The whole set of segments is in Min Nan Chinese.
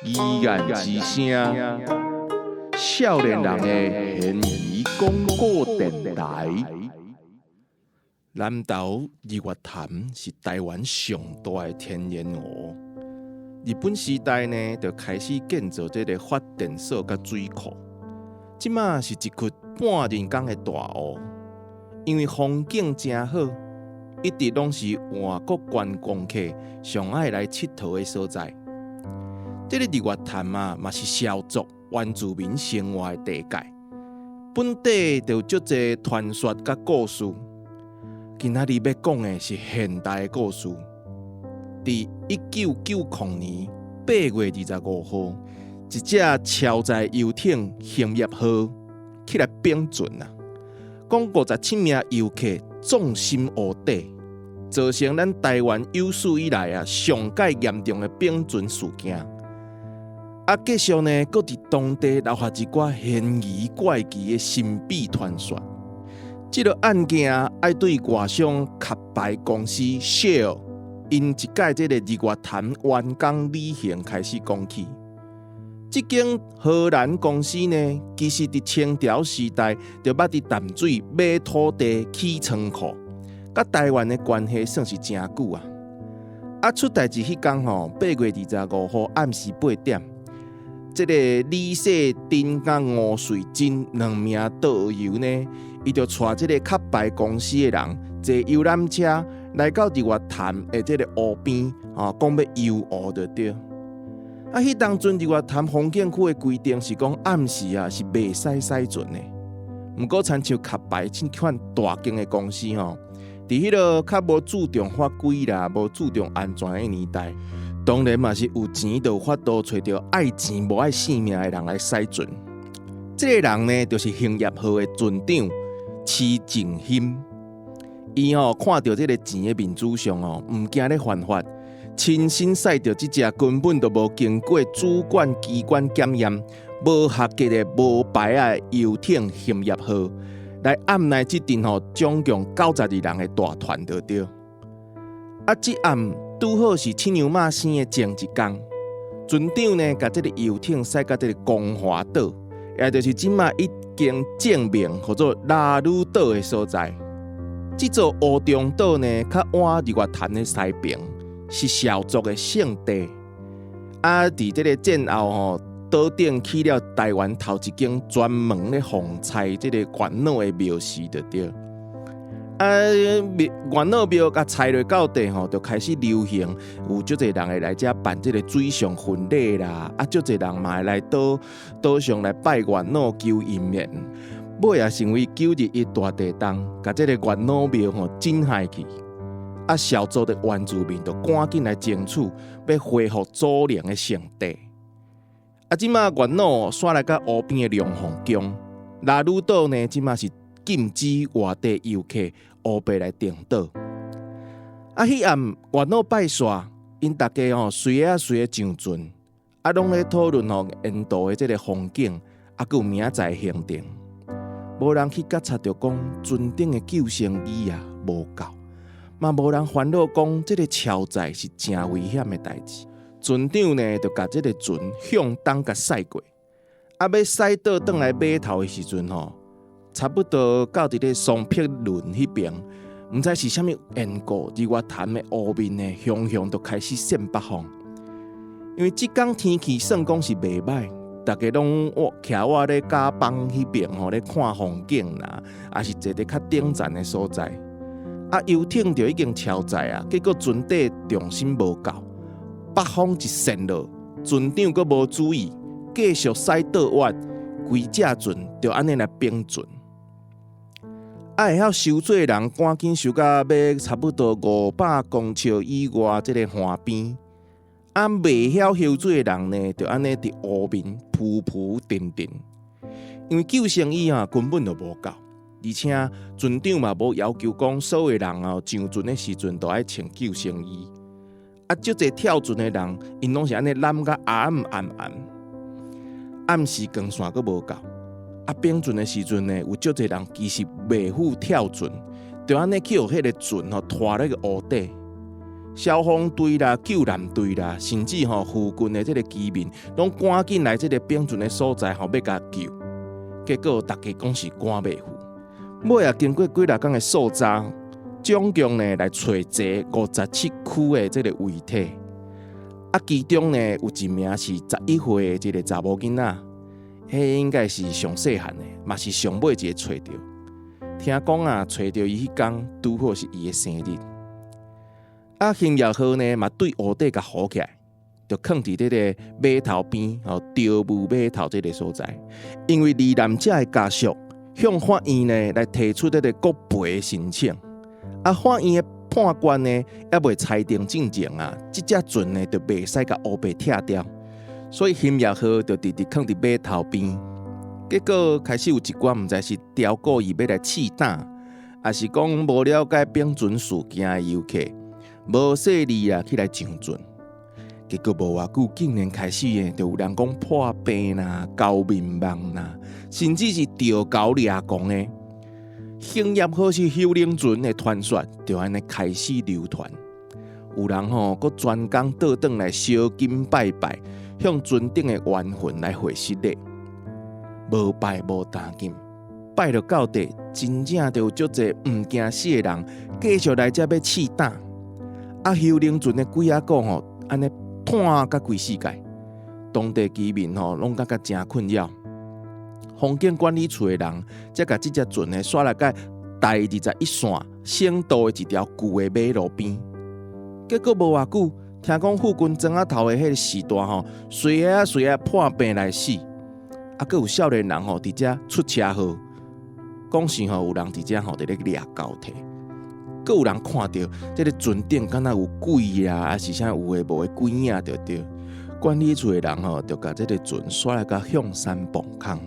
疑案之聲，少年人的懸疑廣播電臺。南投日月潭是臺灣上大的天然湖。日本時代呢，就開始建造這个發電所佮水庫。這馬是一窟半人工的大湖，因為風景誠好，一直攏是外國觀光客上愛來𨑨迌的所在。這个日月潭啊，嘛是邵族原住民生活的地界，本地就有足濟傳說佮故事。今仔日欲講的是現代的故事。佇1990年8月25號，一隻超載遊艇興業號起來反船啊！講57名遊客葬身湖底，造成咱臺灣有史以來啊上蓋嚴重的反船事件。啊，繼續呢，閣佇當地留下一寡懸疑怪奇的神秘傳說。這个案件愛對外商殼牌公司 Shell 𪜶一擺這个日月潭員工旅行開始講起。這間荷蘭公司呢，其實佇清朝時代就捌佇淡水買土地起倉庫，佮臺灣的關係算是誠久啊。啊，出代誌彼工吼，8月25號暗時8點，這个李世珍佮吳瑞珍兩名導遊呢，伊就帶這个殼牌公司的人坐遊覽車來到日月潭的這个湖邊，吼，講欲遊湖就對。啊，彼當陣日月潭風景區的規定是講暗時啊是袂使駛船的。毋過，親像殼牌這款大間的公司吼，佇彼个較無注重法規啦、無注重安全的年代，當然嘛是有錢就有法度揣著愛錢無愛性命的人來駛船。這个人呢，就是興業號的船長施靜馨。伊吼看著這个錢的面子上吼，毋驚咧犯法，親身駛著這隻根本就無經過主管機關檢驗、無合格的無牌仔的遊艇興業號，來按捺這陣吼總共92人的大團就對。啊，這暗拄好是七娘媽生的前一工，船長呢，共這个遊艇駛到這个光華島，也就是這馬已經正名號做拉魯島的所在。這座烏中島呢，較倚日月潭的西爿，是邵族的聖地。啊，佇這个戰後吼，島頂起了臺灣頭一間專門咧奉差這个元老的廟寺就對。啊，元老廟共拆落到地吼，就開始流行，有足濟人會來遮辦這个水上婚禮啦，啊，足濟人嘛會來島島上來拜元老求姻緣。尾仔成為9·21大地動，共這个元老廟吼震害去。啊，邵族的原住民就趕緊來爭取，欲恢復祖靈的聖地。啊，這馬元老徙來到湖邊的龍鳳宮，拉魯島呢，這馬是禁止外地遊客烏白來登島。啊，彼暗元老拜煞，𪜶逐家吼隨仔隨仔上船，啊，攏咧討論吼沿途的這个風景，啊，閣有明仔載行程。無人去覺察著講船頂的救生衣啊無夠，嘛無人煩惱講這个超載是誠危險的代誌。船長呢，就共這个船向東共駛過，啊，欲駛倒轉來碼頭的時陣吼，差不多到佇咧雙碧崙彼爿，毋知是啥物緣故，日月潭的湖面呢，雄雄就開始扇北風。因為這工天氣算講是袂䆀，逐家攏徛倚咧甲板彼爿吼咧看風景啦，抑是坐佇較頂層的所在。啊，遊艇就已經超載啊，結果船底重心無夠，北風一扇落，船長閣無注意，繼續駛倒彎，規隻船就按呢來反船。啊，會曉游水的人趕緊游到欲差不多500公尺以外這个岸邊。啊，袂曉游水的人呢，就按呢佇湖面浮浮沉沉。因為救生衣啊根本就無夠，而且船長嘛無要求講所有人哦上船的時陣都愛穿救生衣。啊，足濟跳船的人，𪜶攏是按呢攬甲暗暗暗。暗時光線閣無夠，啊，反船的時陣呢，有足濟人其實袂赴跳船，就按呢去予彼个船吼拖咧个湖底。消防隊啦、救難隊啦，甚至吼附近的這个居民，攏趕緊來這个冰船的所在吼，欲共救。結果逐家講是趕袂赴。尾仔經過幾若工的搜查，總共呢來揣著57具的這个遺體。啊，其中呢有一名是11歲的一个查某囡仔，彼應該是上細漢的，嘛是上尾一个揣著。聽講啊，揣著伊彼工拄好是伊的生日。啊，興業號呢嘛對湖底共浮起來，就囥佇這个碼頭邊吼，朝霧碼頭這个所在。因為罹難者的家屬向法院呢來提出這个國賠申請，啊，法院的判決呢猶未裁定進前啊，這隻船呢就袂使共烏白拆掉，所以興業號就直直囥佇碼頭邊。結果開始有一寡毋知是刁故意欲來試膽，抑是講無了解冰船事件的遊客，無細膩啊去來上船。結果無偌久，竟然開始呢，就有人講破病啦、交面網啦，甚至是著猴掠狂的。興業號是幽靈船的傳說，就按呢開始流傳。有人吼，閣專工倒轉來燒金拜拜，向船頂的冤魂來回失禮。無拜無擔緊，拜著到底，真正就有足濟毋驚死的人，繼續來遮欲試膽。啊，幽靈船的鬼仔故吼，按呢湠甲規世界，當地居民吼攏感覺誠困擾。風景管理處的人才共這隻船呢，徙來到台21線省道的一條舊的馬路邊。結果無偌久，聽講附近莊仔頭的彼个時段吼，隨仔隨仔破病來死。啊，閣有少年人吼佇遮出車禍，講是吼有人佇遮吼佇咧掠交替，閣有人看著這个船頂敢若有鬼啊，抑是啥有的無的鬼影著對。管理處的人吼就共這个船徙來到象山磅空。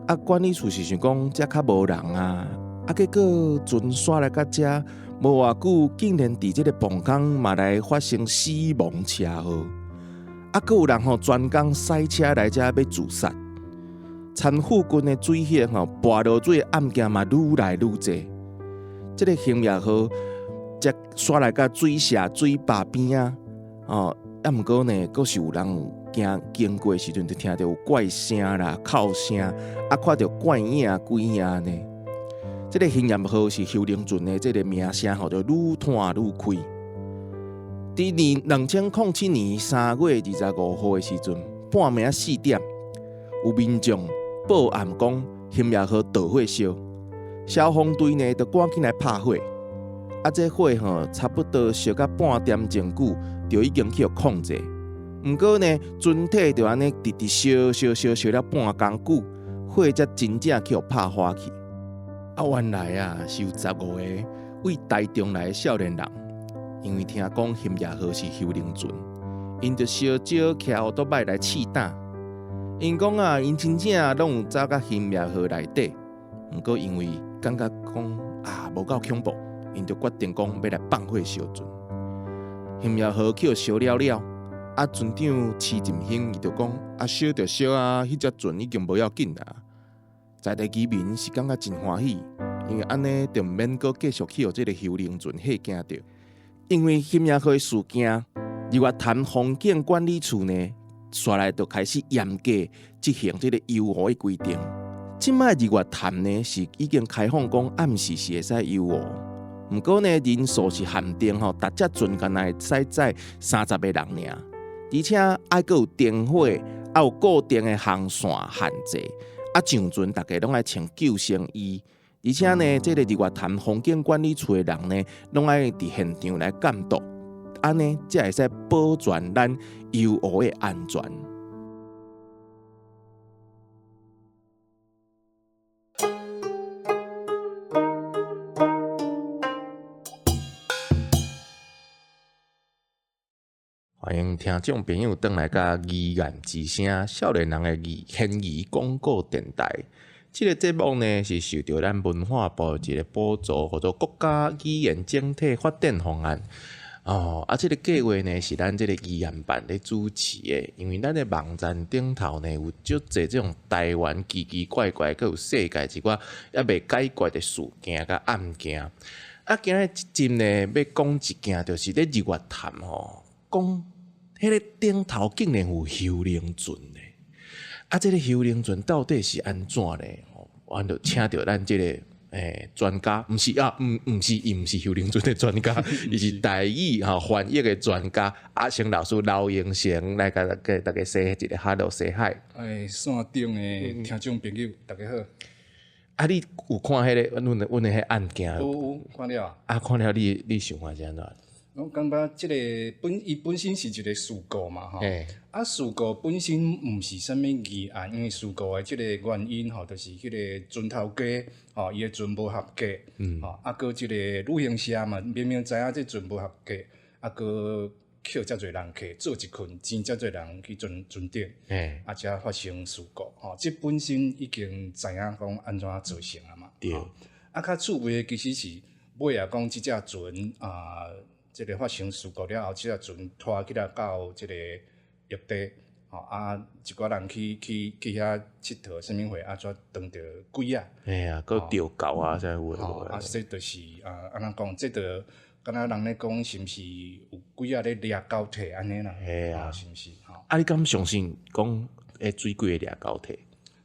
啊，管理處是想講遮較無人啊，啊，結果船徙來到遮無偌久，竟然佇這个磅空嘛來發生死亡車禍。啊，閣有人吼專工駛車來遮欲自殺，田附近的水域吼跋落水的案件嘛愈來愈濟。這个興業號才徙來到水社水壩邊仔，哦，啊，毋過呢，閣是有人驚經過的時陣，就聽著有怪聲啦、哭聲，啊，看著怪影鬼影呢。這个興業號是幽靈船的這个名聲吼，就愈湠愈開。佇年2007年3月25號的時陣，半暝4點，有民眾報案講興業號著火燒，消防隊呢就趕緊來拍火。啊，這火吼差不多燒到半點鐘久，就已經去予控制。毋過呢，船體就按呢直直燒燒燒燒了半工久，火才真正去予拍花去。啊，原來啊是有15個對台中來的少年人。因為聽講興業號是幽靈船，𪜶就相招騎烏托擺來試膽。𪜶講啊，𪜶真正攏有走到興業號內底，毋過因為感覺講啊無夠恐怖，𪜶就決定講欲來放火燒船。興業號去予燒了了，啊船長徐振興伊就講啊燒就燒啊，彼隻船已經無要緊啦。在地居民是感覺真歡喜，因為按呢就毋免閣繼續去予這个幽靈船嚇驚著。因為興業號事件，日月潭風景管理處呢，紲來就開始嚴格執行這个遊湖的規定。這擺日月潭呢是已經開放講暗時是會使遊湖，毋過呢人數是限定吼，逐隻船干焦會使載30個人爾，而且愛閣有燈火，愛有固定的航線限制，啊上船逐家攏愛穿救生衣。而且呢，這个日月潭風景管理處的人呢，攏愛佇現場來監督，按呢才會使保全咱遊湖的安全。歡迎聽眾朋友轉來佮議案之聲，少年人的懸疑廣播電台。這个節目呢是受著咱文化部一个補助，號做國家語言整體發展方案。哦，啊，這个計畫呢是咱這个議案辦咧主持的，因為咱的網站頂頭呢有足濟這種台灣奇奇怪怪，閣有世界一寡猶未解決的事件佮案件。啊，今日這集呢欲講一件，就是咧日月潭吼，講彼个頂頭竟然有幽靈船呢。啊，這个幽靈船到底是按怎呢？阮就請著咱這个專家，毋是啊，毋是伊毋是幽靈船的專家，伊是台語吼翻譯的專家阿成老師劉英成來共大家 say 一个 hello say hi。線頂的聽眾朋友，大家好。啊，你有看彼个阮的彼案件？有有看了。啊，看了你想法是按怎？我感覺這个伊本身是一个事故嘛，吼。啊，事故本身毋是啥物疑案，因為事故的這个原因吼，就是彼个船頭家吼，伊的船無合格，吼，啊，閣這个旅行社嘛，明明知影這船無合格，啊，閣抾遮濟人客做一群錢，遮濟人去船船頂，啊，才發生事故，吼，這本身已經知影講按怎造成啊嘛。啊，較趣味的其實是尾仔講這隻船啊。這个發生事故了後，這隻船拖起來到這个陸地，吼啊，一寡人去遐𨑨迌，啥物貨啊，怎當著鬼仔？嘿啊，閣著猴啊，啥有的無的。啊，這就是啊，按怎講？這就敢若人咧講，是毋是有鬼仔咧掠交替按呢啦？嘿啊，是毋是？吼。啊，你敢相信講彼水鬼會掠交替？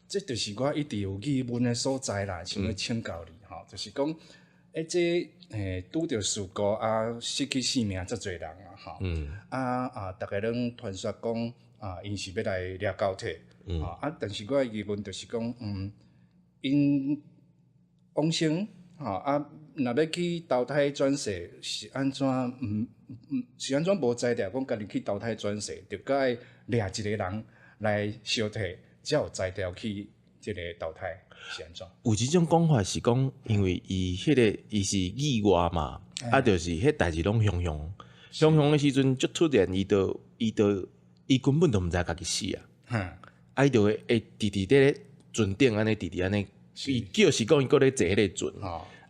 這就是我一直有疑問的所在啦，想欲請教你吼，就是講，這拄著事故啊，失去性命遮濟人啊，吼，啊啊，逐家攏傳說講啊，𪜶是欲來掠交替，啊，但是我的疑問就是講，𪜶往生，吼啊，若欲去投胎轉世是按怎？毋是按怎無才調講家己去投胎轉世，著閣愛掠一个人來相替，才有才調去這个投胎，是按怎？有這種講法是講，因為伊彼个伊是意外嘛，啊，就是彼代誌攏雄雄，雄雄的時陣，就突然伊根本就毋知家己死啊，啊，伊就會直直佇咧船頂按呢，直直按呢，伊就是講伊閣咧坐彼个船，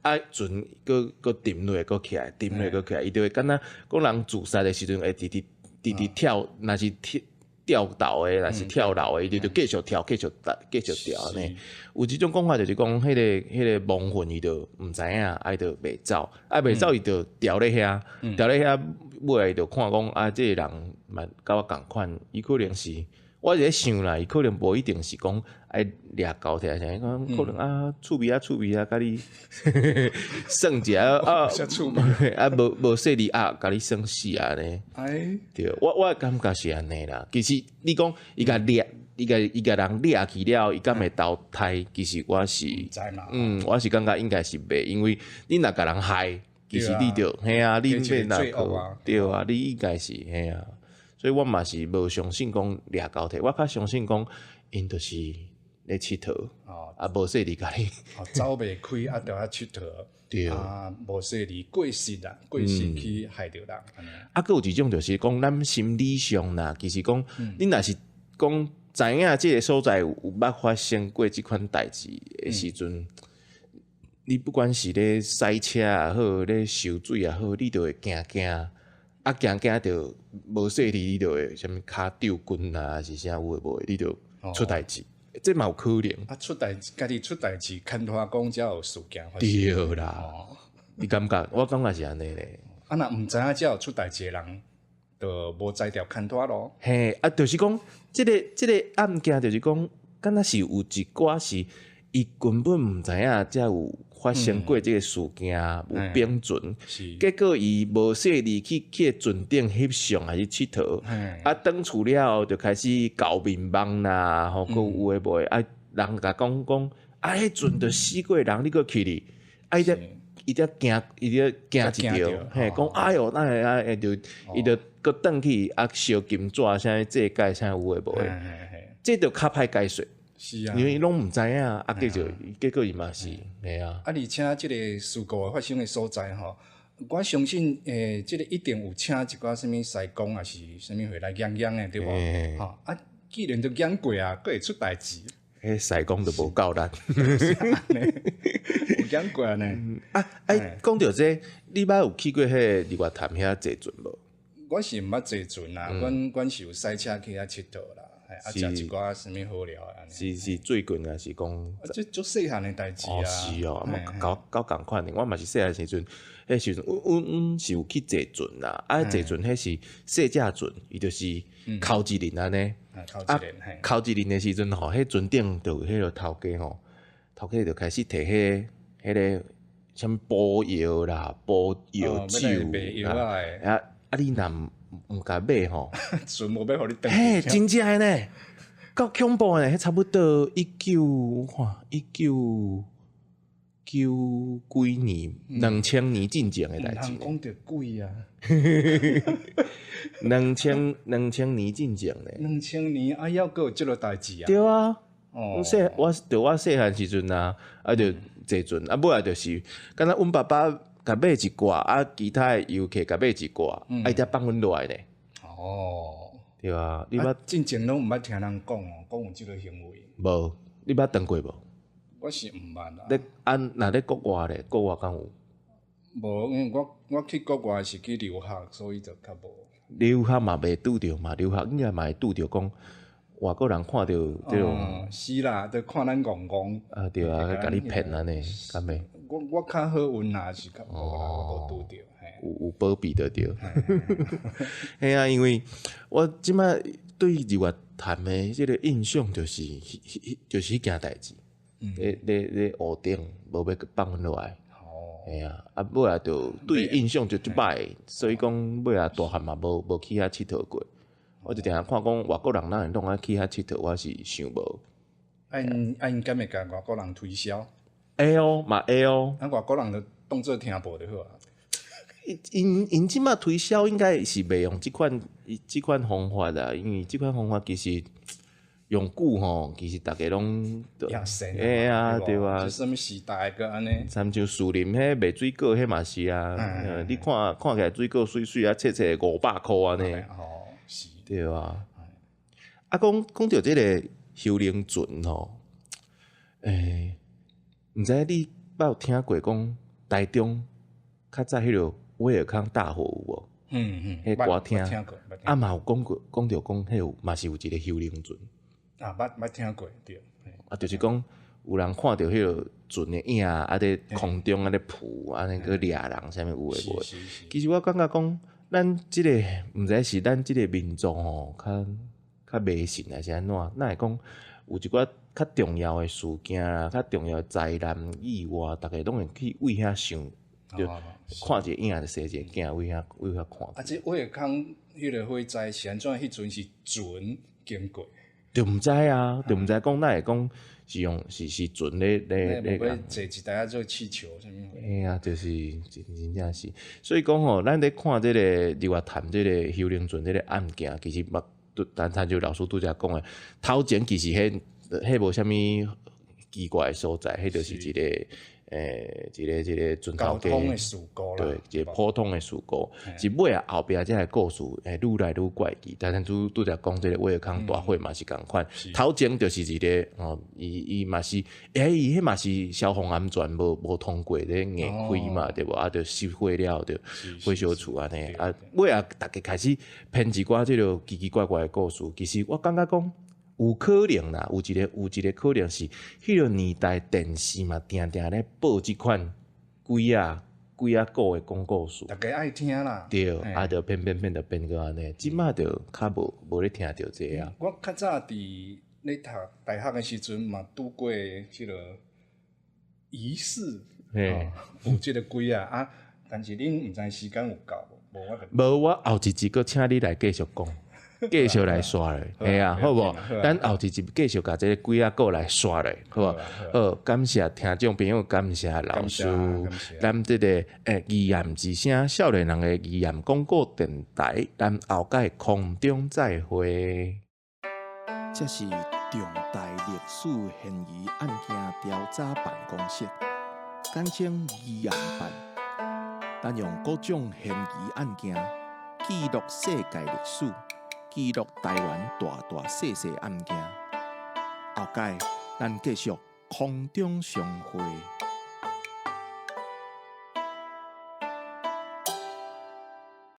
啊，船閣閣沉落閣起來，沉落閣起來，伊就會敢若講人自殺的時陣會直直直直跳，若是跳吊倒的，若是跳樓的，伊就繼續跳，繼續繼續跳按呢。有這種講法就是講，彼个亡魂伊就毋知影，啊伊就袂走，啊袂走伊就牢咧遐，牢咧遐，尾仔伊就看講啊，這个人嘛佮我仝款，伊可能是，我是咧想啦，伊可能無一定是講愛掠交替啥，講可能啊趣味啊趣味啊，共你耍一下啊，啊無無細膩啊，共你耍死按呢。對，我的感覺是按呢啦。其實你講伊共掠，伊共人掠去了，伊敢會投胎？其實我是，我是感覺應該是袂，因為你若共人害，其實你就嘿啊，你免若對啊，你應該是嘿啊。所以我嘛是無相信講掠交替，我較相信講𪜶就是咧𨑨迌，啊無細膩共你，走袂開啊，著愛𨑨迌，啊無細膩過失啦，過失去害著人。啊，閣有一種就是講，咱心理上啦，其實講你若是講知影這个所在有捌發生過這款代誌的時陣，你不管是咧駛車也好，咧泅水也好，你就會驚驚。啊，驚驚著無細膩，你就會啥物跤抽筋啊，還是啥有的無的，你就出代誌，這嘛有可能。啊，出代誌，家己出代誌，牽拖講才有事件發生。對啦，你感覺？我感覺是按呢咧。啊，若毋知影才有出代誌的人，就無才調牽拖囉。嘿，啊，就是講，這个案件，就是講，敢若是有一寡是，伊根本毋知影才有發生過這个事件，有冰船，結果伊無細膩去船頂翕相還是𨑨迌，啊，轉厝了後就開始搞面夢啦，吼，閣有的無的，啊，人共講講，啊，彼船就死過人，你閣去哩，啊，伊才驚，伊才驚一著，嘿，講哎喲，哪會啊？就伊就閣轉去啊，燒金紙啥祭改啥有的無的，這就較歹解釋。是啊，因為攏毋知影，啊，結果伊嘛是，嘿啊。啊，而且這个事故發生的所在吼，我相信這个一定有請一寡啥物師公，抑是啥物貨來驗驗的，對無？吼，啊，既然都驗過啊，閣會出代誌。彼師公就無夠力。有講過呢。啊，哎，講著這個，你捌有去過彼個日月潭遐坐船無？我是毋捌坐船啦，阮是有駛車去遐𨑨迌啦，啊，食一寡啥物好料按呢。是最近還是講？這足細漢的代誌啊。是哦，嘛夠仝款的。我嘛是細漢時陣，彼時陣，阮是有去坐船啦。啊，坐船彼是細隻船，伊就是剾一輪按呢。啊，剾一輪的時陣吼，彼船頂就有彼个頭家吼，頭家就開始提彼彼个啥物補藥啦、補藥酒啦，啊啊！你若毋共買吼，船無欲予你轉。嘿，真正的呢，夠恐怖的呢！彼差不多一九，我看一九九幾年，2000年進前的代誌。毋通講著鬼啊！2000年進前呢。2000年啊，猶閣有這个代誌啊？對啊。阮細我著我細漢時陣啊，啊就坐船，啊尾仔就是，敢若阮爸爸共買一寡，啊其他的遊客共買一寡，啊伊才放阮落來呢。哦，對啊，你捌進前攏毋捌聽人講哦，講有這个行為。無，你捌當過無？我是毋捌啦。咧啊，若咧國外咧，國外敢有？無，因為我去國外是去留學，所以就較無。留學嘛袂拄著嘛，留學應該嘛會拄著講。外國人看著這種，是啦，就看咱戇戇。啊對啊，共你騙按呢，敢袂？我較好運啦，是較無啦，我無拄著。有保庇就對。嘿啊，因為我這擺對日月潭的這個印象就是，就是彼件代誌。咧咧咧，湖頂無欲放阮落來。嘿啊，啊尾仔就對印象就足歹，所以講尾仔大漢嘛無去遐𨑨迌過。我就定定看講外國人哪會攏愛去遐𨑨迌，我是想無。啊𪜶啊𪜶敢會共外國人推銷？會哦，嘛會哦。啊外國人就當做聽無就好啊。𪜶𪜶這擺推銷應該是袂用這款方法啦，因為這款方法其實用久吼，其實逐家攏會啊，對啊。這啥物時代閣按呢？親像士林彼賣水果彼嘛是啊，你看看起來水果媠媠啊，切切500箍按呢。哦，是。對啊。啊，講講著這个幽靈船吼，毋知你捌有聽過講台中較早彼个威爾康大火有無？嗯嗯，彼歌廳聽過，啊嘛有講過，講著講彼有嘛是有一个幽靈船。啊，捌捌聽過，對。啊，就是講有人看著彼个船的影，啊佇空中按呢浮，按呢閣掠人，啥物有的無的。其實我感覺講，咱這个毋知是咱這个民族吼，較較迷信還是按怎？哪會講有一寡較重要的事件啦，較重要的災難意外，逐家攏會去為遐想，就看一个影就生一个囝，為遐看。啊，這威爾康彼个火災是按怎？彼陣是船經過。就毋知啊，就毋知講哪會講是用是船咧咧咧。坐一台仔做氣球啥物？哎呀，就是真真正是，所以講吼，咱咧看這个日月潭這个幽靈船這个案件，其實嘛，單親像老師拄才講的，頭前其實彼彼無啥物奇怪的所在，彼就是一个一个船頭交通的事故啦，對，一个普通的事故，是尾仔後壁才个故事會愈來愈怪異。但是拄拄才講這个威爾康大火嘛是仝款，頭前就是一个吼，伊嘛是，伊彼嘛是消防安全無通過咧硬開嘛，對無？啊，就熄火了，就火燒厝按呢。啊，尾仔逐家開始編一寡這个奇奇怪怪的故事，其實我感覺講。有可能啦，有一个可能是，彼个年代電視嘛，定定咧報這款鬼仔故的講故事。逐家愛聽啦。對，啊，就編編編就編過按呢，這擺就較無咧聽著這啊。我較早佇咧讀大學的時陣嘛，拄過這个疑似，有這个鬼仔啊，但是恁毋知時間有夠無？無我就。無，我後一集閣請你來繼續講。繼續來刷咧，嘿啊，好無？咱後一集繼續共這个鬼仔故來刷咧，好無？好，感謝聽眾朋友，感謝老師，咱這个疑案之聲，少年人的疑案廣播電台，咱後擺空中再會。這是重大歷史懸疑案件調查辦公室，簡稱疑案辦。咱用各種懸疑案件記錄世界歷史。記錄台灣大大細細案件，後擺咱繼續空中相會。